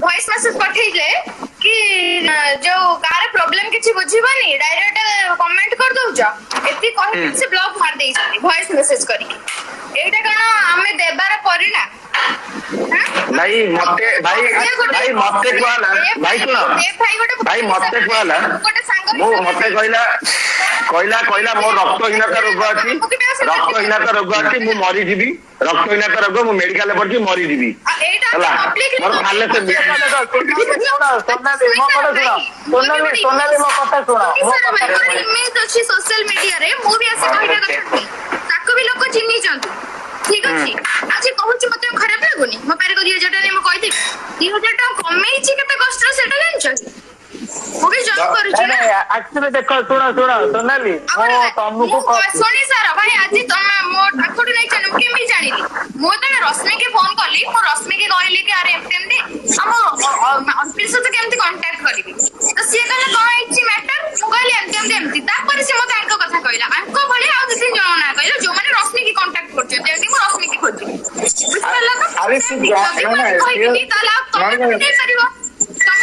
Voice message ପଠେଇଲେ କି ଯୋଉ କାହାର ପ୍ରୋବ୍ଲେମ କିଛି ବୁଝିବନି, ଡାଇରେକ୍ଟ କମେଣ୍ଟ କରିଦଉଛ, ଏତିକି କହିକି ସେ ବ୍ଲକ୍ ମାରି ଦେଇଛନ୍ତି ଭଏସ ମେସେଜ କରିକି। ଏଇଟା କଣ ଆମେ ଦେବାର ପରିଣାମ? ଭାଇ ମତେ, ଭାଇ ଭାଇ ମତେ କୁହାଲା, ଭାଇ ଶୁଣ, ଭାଇ ମତେ କୁହାଲା, ମୁଁ ମତେ କହିଲା କହିଲା କହିଲା ମୋ ରକ୍ତହୀନତା ରୋଗ ଅଛି, ରକ୍ତହୀନତା ରୋଗ ଅଛି, ମୁଁ ମରିଯିବି, ରକ୍ତହୀନତା ରୋଗ, ମୁଁ ମେଡିକାଲ ପଡିଛି, ମରିଯିବି, ହେଲା ମୋର ଥାଲାସେମିଆ। ସୋନାଲି ମୋ କଥା ଶୁଣ, ସୋନାଲି, ସୋନାଲି ମୋ କଥା ଶୁଣ, ମୋ କଥା ଶୁଣ। ଇମେଜ ଅଛି ସୋସିଆଲ ମିଡିଆରେ, ମୁଁ ବି ଆସି କହିବା କଥା ନୁହେଁ, ତାକୁ ବି ଲୋକ ଚିହ୍ନିଛନ୍ତି, ଠିକ ଅଛି। ଆଜି କହୁଛି ମତେ ଖରାପ ଲାଗୁନି, ମୋ ପାଖରେ 2000 ଟଙ୍କା ମୁଁ କହିଦେବି, 2000 ଟଙ୍କା କମେଇଛି କେତେ କଷ୍ଟ ସେଟା ଜାଣିଛନ୍ତି? ମୁଁ ବି ଜବ୍ କରୁଛି ନା। ଆକ୍ଚୁଆଲି ଦେଖ, ଶୁଣ ଶୁଣ ସୋନାଲି, ମୁଁ ତମକୁ ଶୁଣି ସାର ଭାଇ, ଆଜି ତମେ ମୋ ତାଙ୍କଠୁ ନେଇଛନ୍ତି ମୁଁ କେମିତି ଜାଣିଲି? ମୁଁ ଯେତେବେଳେ ରଶ୍ମିକି ଫୋନ କଲି, ମୁଁ ରଶ୍ମିକି କହିଲି କି ଆରେ ଏମିତି ଏମିତି ଆମ ଅର୍ପିତ ସହିତ କେମିତି କଣ୍ଟାକ୍ଟ କରିବି, ତ ସିଏ କହିଲା କଣ ହେଇଛି ମ୍ୟାଟର, ମୁଁ କହିଲି ଏମିତି ଏମିତି ଏମିତି। ତାପରେ ସେ ମତେ ଆଙ୍କ କଥା କହିଲା, ଆଙ୍କ ଭଳି ଆଉ ଦି ତିନି ଜଣ ନାଁ କହିଲା ଯୋଉମାନେ ରଶ୍ମିକି କଣ୍ଟାକ୍ଟ କରୁଛନ୍ତି, ଯେମିତି ମୁଁ ରଶ୍ମିକି ଖୋଜିବି, ବୁଝିପାରିଲ ତ? ଯଦି ମୁଁ କହିବିନି ତାହେଲେ ଆଉ ତମେ ନେଇପାରିବ।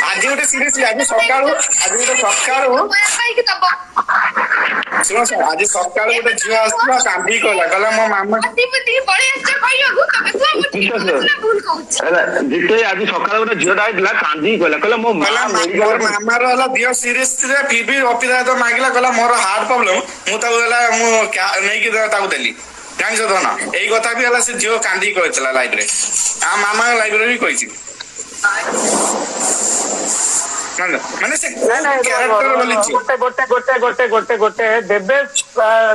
ଆଜି ଗୋଟେ ସିରିୟସଲି, ଆଜି ସକାଳୁ, ଆଜି ଗୋଟେ ସକାଳୁ ଶୁଣ ଶୁଣ, ଆଜି ସକାଳୁ ଗୋଟେ ଝିଅ ଆସିଥିଲା, କାନ୍ଦିକି କହିଲା, କହିଲା ମୋ ମାମା ଜିତେ। ଆଜି ସକାଳୁ ଗୋଟେ ଝିଅଟା ଆଇଥିଲା, କାନ୍ଦିକି କହିଲା, କହିଲା ମୋ ମା, ମାମାର ହେଲା ଦିହ ସିରିୟସ ଥିଲା, ଫିର ବି ଅପିତା ତ ମାଗିଲା, କହିଲା ମୋର ହାର୍ଟ ପ୍ରୋବ୍ଲେମ, ମୁଁ ତାକୁ ହେଲା ମୁଁ ନେଇକି ତାକୁ ଦେଲି, ଜାଣିଛ ଧନ? ଏଇ କଥା ବି ହେଲା ସେ ଝିଅ କାନ୍ଦିକି କହିଥିଲା ଲାଇଭରେ, ଆମ ମାମା ଲାଇଭରେ ବି କହିଛି। ମାନେ ସେ କ୍ୟାରେକ୍ଟର ବୋଲି ଗୋଟେ ଗୋଟେ ଗୋଟେ ଗୋଟେ ଗୋଟେ ଗୋଟେ ଦେବେଶ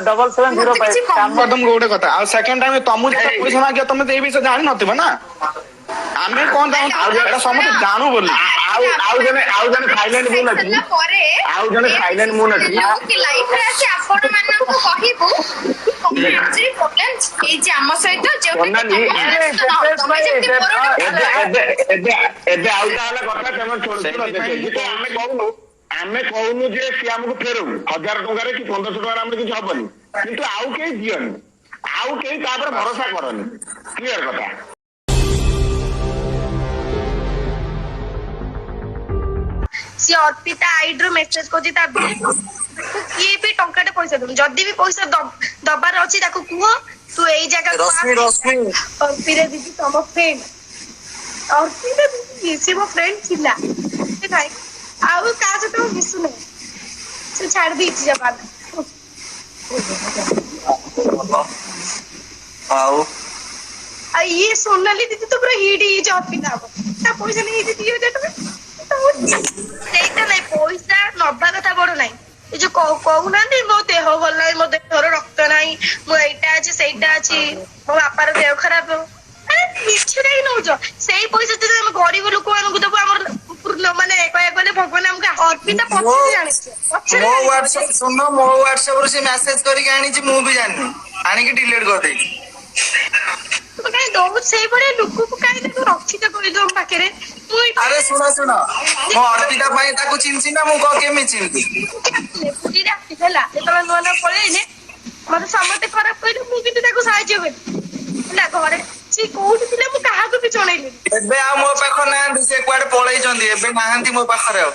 7705। ତମକୁ ଗୋଟେ କଥା, ଆଉ ସେକେଣ୍ଡ ଟାଇମ ତମକୁ ଯେତେ ପଇସା ମାଗିବ ତମେ ତ ଏଇ ବିଷୟ ଜାଣିନଥିବ ନା, ଆମେ କଣ ଜାଣୁ, ଏଟା ସମସ୍ତେ ଜାଣୁ ବୋଲି। ଆଉ ଆଉ ଜଣେ, ଆଉ ଜଣେ ସାଇଲେଣ୍ଟ ମୁନ୍ ଅଛି, ଆଉ ଜଣେ ସାଇଲେଣ୍ଟ ମୁନ୍ ଅଛି। ଲାଇଫରେ ଆସି ଆପଣ ମାନଙ୍କୁ କହିବୁ ହେଇଛି ଆମ ସହିତ। ଏବେ ଏବେ ଆଉ ହେଲା କଥା, ସେମାନେ ଆମେ କହୁନୁ, ଆମେ କହୁନୁ ଯେ ସିଏ ଆମକୁ ଫେରଉ 1000 ଟଙ୍କାରେ କି 1500 ଟଙ୍କାରେ, ଆମର କିଛି ହବନି, କିନ୍ତୁ ଆଉ କେହି ଦିଅନି, ଆଉ କେହି ତାପରେ ଭରସା କରନି, କ୍ଲିୟର କଥା। ସିଏ ଅର୍ପିତା ଆଇଡି ରୁ ମେସେଜ କରୁଛି, ତା କିଏ ବି ଟଙ୍କାଟେ ପଇସା ଦଉନି, ଯଦି ବି ପଇସା ଦବାର ଅଛି ତାକୁ କୁହ ତୁ ଏଇ ଜାଗାକୁ। ରଶ୍ମି, ରଶ୍ମି, ଅର୍ପିତା ଦିଦି ତମ ଫ୍ରେଣ୍ଡ, ଅର୍ପିତା ଦିଦି ସିଏ ମୋ ଫ୍ରେଣ୍ଡ ଥିଲା, ସେ ନାଇଁ ଆଉ କାହା ସହିତ ମୁଁ ମିଶୁନାହିଁ, ସେ ଛାଡି ଦେଇଛି ଜମା। ଆଉ ଆଉ ଇଏ ସୋନାଲି ଦିଦି ତ ପୁରା ହିଟ୍ ହେଇଯାଇଛି, ଅର୍ପିତା ହବ ତା ପଇସା ନେଇଯାଇଛି 2000 ଟଙ୍କା। ସେଇଟା ନାଇଁ, ପଇସା ନବା କଥା ବଡ ନାଇଁ, ଏ ଯୋଉ କହୁନାହାନ୍ତି ମୋ ଦେହ ଭଲ ନାହିଁ, ମୋ ଦେହର ରକ୍ତ ନାହିଁ, ମୋ ଏଇଟା ଅଛି ସେଇଟା ଅଛି, ମୋ ବାପାର ଦେହ ଖରାପ, ଆରେ ମିଛ କାହିଁ ନଉଛ? ସେଇ ପଇସା ଯଦି ଆମେ ଗରିବ ଲୋକମାନଙ୍କୁ ଦବୁ, ଆମର ପୂର୍ଣ୍ଣ ମାନେ କହିବାକୁ ଗଲେ ଭଗବାନ ଆମକୁ। ଅର୍ପିତା ପଛରେ ଜାଣିଛି, ମୋ ହ୍ୱାଟ୍ସଆପ ଶୁଣ, ମୋ ହ୍ୱାଟ୍ସଆପ ରୁ ସେ ମେସେଜ କରିକି ଆଣିଛି, ମୁଁ ବି ଜାଣିନି, ଆଣିକି ଡିଲିଟ କରିଦେଇଛି। ତମେ କାହିଁ ଦଉ ସେଇଭଳିଆ ଲୋକକୁ, କାହିଁ ତାକୁ ରଖିଛ କହିଲୁ ଆମ ପାଖରେ? ଆରେ ଶୁଣ ଶୁଣ, ମୋ ଅର୍ପିତା ପାଇଁ ତାକୁ ଚିହ୍ନିଛି ନା, ମୁଁ କଣ କେମିତି ଚିହ୍ନିବି? ପୁରୀରେ ଆସିଥିଲା ଯେତେବେଳେ ନୂଆ ନୂଆ ପଳେଇଲେ, ମତେ ସମସ୍ତେ ଖରାପ କହିଲେ, ମୁଁ କିନ୍ତୁ ତାକୁ ସାହାଯ୍ୟ କଲି, ହେଲା ଘରେ ସେ କୋଉଠି ଥିଲେ ମୁଁ କାହାକୁ ବି ଜଣେଇଲିନି। ଏବେ ଆଉ ମୋ ପାଖ ନାହାନ୍ତି, ସେ କୁଆଡେ ପଳେଇଛନ୍ତି, ଏବେ ନାହାନ୍ତି ମୋ ପାଖରେ ଆଉ।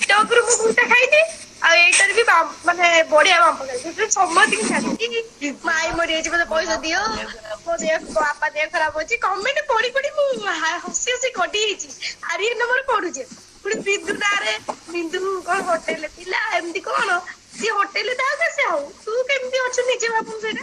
ଟିକଟକ ରୁ ମୁଁ ଘୁଟା ଖାଇଛି, ଆଉ ଏଇଟାରେ ବି ମାନେ ବଢିଆ ବାମ୍ପ ଖାଇଛି, ସମସ୍ତଙ୍କୁ ଛାଡିଛି, ମାଇ ମରିଯାଇଛି ମତେ ପଇସା ଦିଅ, ମୋ ଦେହ ବାପା ଦେହ ଖରାପ ଅଛି, କମେଣ୍ଟ ପଢି ପଢି ମୁଁ ହସି ହସି ଗଡି ହେଇଛି। ଆରିଏନ ନମ୍ବର ପଢୁଛି, ପୁଣି ବିନ୍ଦୁ ନାଁରେ, ବିନ୍ଦୁ କଣ ହୋଟେଲରେ ଥିଲା ଏମିତି କଣ, ସିଏ ହୋଟେଲରେ ଥାଉ କି ସେ ହଉ, ତୁ କେମିତି ଅଛୁ ନିଜେ ଭାବୁଛୁ ସେଇଟା।